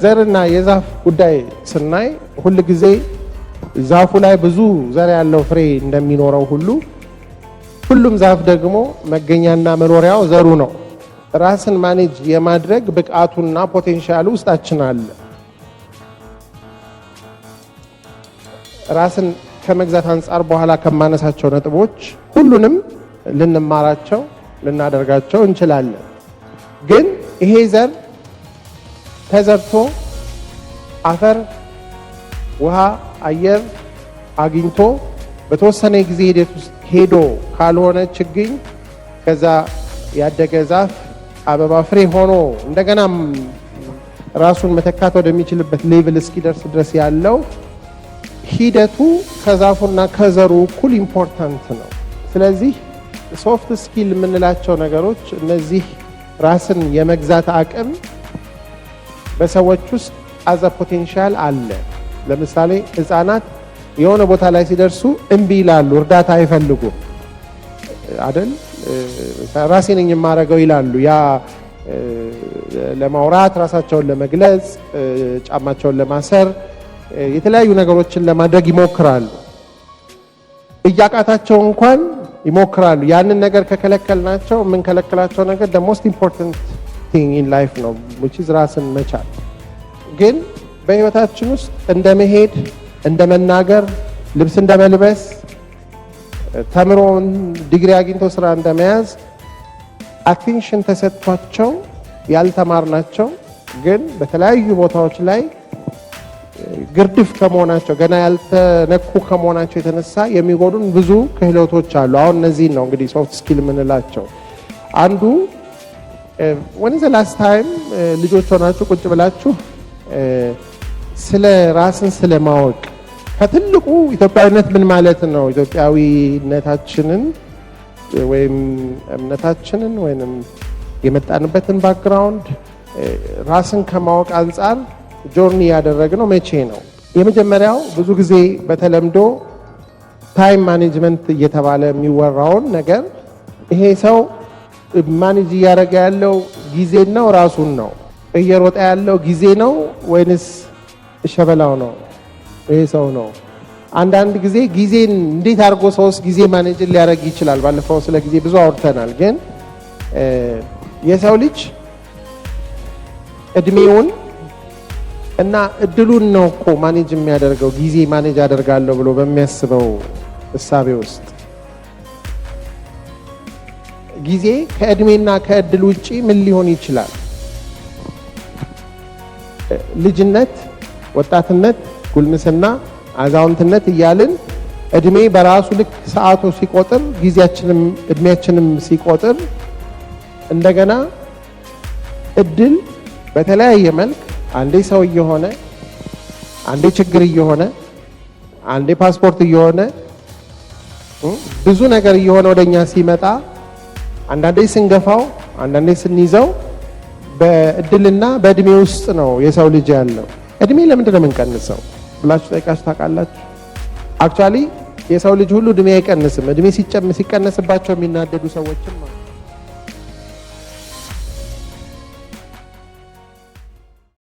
ዘርና የዛፍ ጉዳይ ስናይ ሁል ጊዜ ዛፉ ላይ ብዙ ዘር ያለው ፍሬ እንደሚኖረው ሁሉ ሁሉም ዛፍ ደግሞ መገኛና መኖሪያው ዘሩ ነው። ራስን manage የማድረግ ብቃቱና potential ኡ ውስጣችን አለ። ራስን ከመግዛት አንጻር በኋላ ከማነሳቸው ነጥቦች ሁሉንም ልንማራቸው ልናደርጋቸው እንችላለን። ግን ይሄ ዘር ተዘርቶ አፈር፣ ውሃ፣ አየር አግኝቶ በተወሰነ ጊዜ ሂደት ውስጥ ሄዶ ካልሆነ ችግኝ ከዛ ያደገ ዛፍ አበባ ፍሬ ሆኖ እንደገና ራሱን መተካት ወደሚችልበት level እስኪደርስ ድረስ ያለው ሂደቱ ከዛፉና ከዘሩ እኩል important ነው። ስለዚህ soft skill የምንላቸው ነገሮች እነዚህ ራስን የመግዛት አቅም በሰዎች ውስጥ as a potential አለ። ለምሳሌ ሕፃናት የሆነ ቦታ ላይ ሲደርሱ እምቢ ይላሉ፣ እርዳታ አይፈልጉም አይደል? ራሴ ነኝ የማደርገው ይላሉ። ያ ለማውራት፣ ራሳቸውን ለመግለጽ፣ ጫማቸውን ለማሰር፣ የተለያዩ ነገሮችን ለማድረግ ይሞክራሉ። እያቃታቸው እንኳን ይሞክራሉ። ያንን ነገር ከከለከልናቸው የምንከለክላቸው ነገር the most important thing in life ነው፣ which is ራስን መቻል። ግን በህይወታችን ውስጥ እንደ መሄድ፣ እንደ መናገር፣ ልብስ እንደ መልበስ፣ ተምሮ ዲግሪ አግኝቶ ስራ እንደመያዝ attention ተሰጥቷቸው ያልተማርናቸው ግን በተለያዩ ቦታዎች ላይ ግርድፍ ከመሆናቸው፣ ገና ያልተነኩ ከመሆናቸው የተነሳ የሚጎዱን ብዙ ክህሎቶች አሉ። አሁን እነዚህን ነው እንግዲህ soft skill የምንላቸው። አንዱ when the last time ልጆች ሆናችሁ ቁጭ ብላችሁ ስለ ራስን ስለ ማወቅ፣ ከትልቁ ኢትዮጵያዊነት ምን ማለት ነው፣ ኢትዮጵያዊነታችንን ወይም እምነታችንን ወይም የመጣንበትን background ራስን ከማወቅ አንጻር journey ያደረግነው መቼ ነው? የመጀመሪያው ብዙ ጊዜ በተለምዶ time management እየተባለ የሚወራውን ነገር ይሄ ሰው manage እያደረገ ያለው ጊዜ ነው ራሱን ነው? እየሮጠ ያለው ጊዜ ነው ወይንስ ሸበላው ነው? ይሄ ሰው ነው። አንዳንድ ጊዜ ጊዜን እንዴት አድርጎ ሰውስ ጊዜ manage ሊያደርግ ይችላል? ባለፈው ስለ ጊዜ ብዙ አውርተናል። ግን የሰው ልጅ እድሜውን እና እድሉን ነው እኮ manage የሚያደርገው፣ ጊዜ manage አደርጋለሁ ብሎ በሚያስበው እሳቤ ውስጥ ጊዜ ከእድሜና ከእድል ውጪ ምን ሊሆን ይችላል? ልጅነት፣ ወጣትነት፣ ጉልምስና፣ አዛውንትነት እያልን እድሜ በራሱ ልክ ሰዓቱ ሲቆጥር ጊዜያችንም እድሜያችንም ሲቆጥር እንደገና እድል በተለያየ መልክ አንዴ ሰው እየሆነ፣ አንዴ ችግር እየሆነ፣ አንዴ ፓስፖርት እየሆነ፣ ብዙ ነገር እየሆነ ወደኛ ሲመጣ አንዳንዴ ስንገፋው፣ አንዳንዴ ስንይዘው በእድልና በእድሜ ውስጥ ነው የሰው ልጅ ያለው። እድሜ ለምንድን ነው የምንቀንሰው ብላችሁ ጠይቃችሁ ታውቃላችሁ? Actually የሰው ልጅ ሁሉ እድሜ አይቀንስም። እድሜ ሲቀነስባቸው የሚናደዱ ሰዎችም አሉ።